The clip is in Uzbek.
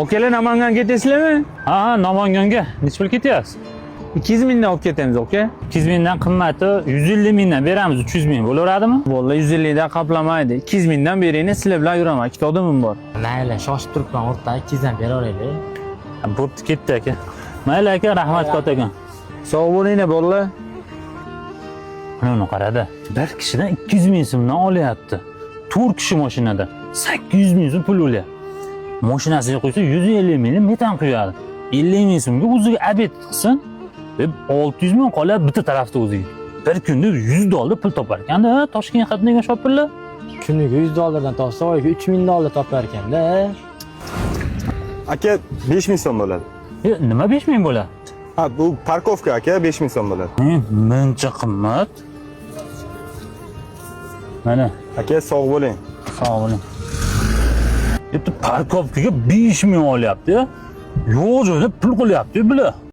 Okalar, Namangan ketasizlarmi? Ha, Namanganga. Nechi pul ketyapsiz? 200 mingdan olib ketamiz, aka. 200 mingdan qimmati, 150 mingdan beramiz, 300 ming bo'laveradimi? Bo'ldi, 150 dan qaplamaydi. 200 mingdan beringlar, sizlar bilan yuraman. Ikkita odamim bor. Mayli, shoshib turibman, o'rtoq, 200 dan beraveraylik. Ha, bo'pti, ketdi aka. Mayli aka, rahmat kattakon. Sog' bo'linglar, bolalar. Mana uni qarada. Bir kishidan 200 ming so'mdan olyapti. 4 kishi mashinada 800 ming so'm pul olyapti. Mashinasiga quysa 150 mingni metan quyadi. 50 ming so'mga o'ziga обед qilsin, deb 600 ming qolyapti bitta tarafda o'ziga. Bir kunda 100 dollar pul topar ekanda, Toshkentga qatnagan shopirlar. Kuniga 100 dollardan topsa, oyiga 3000 dollar topar ekanda. Aka, 5000 so'm bo'ladi. Nima 5 ming bo'ladi? Ha, bu парковка, aka, 5000 so'm bo'ladi. Muncha qimmat. Mana, Aka, sog' bo'ling. Sog' bo'ling. Bitta парковка ga 5 ming olyapti. Yo'q joyda pul qilyapti bular.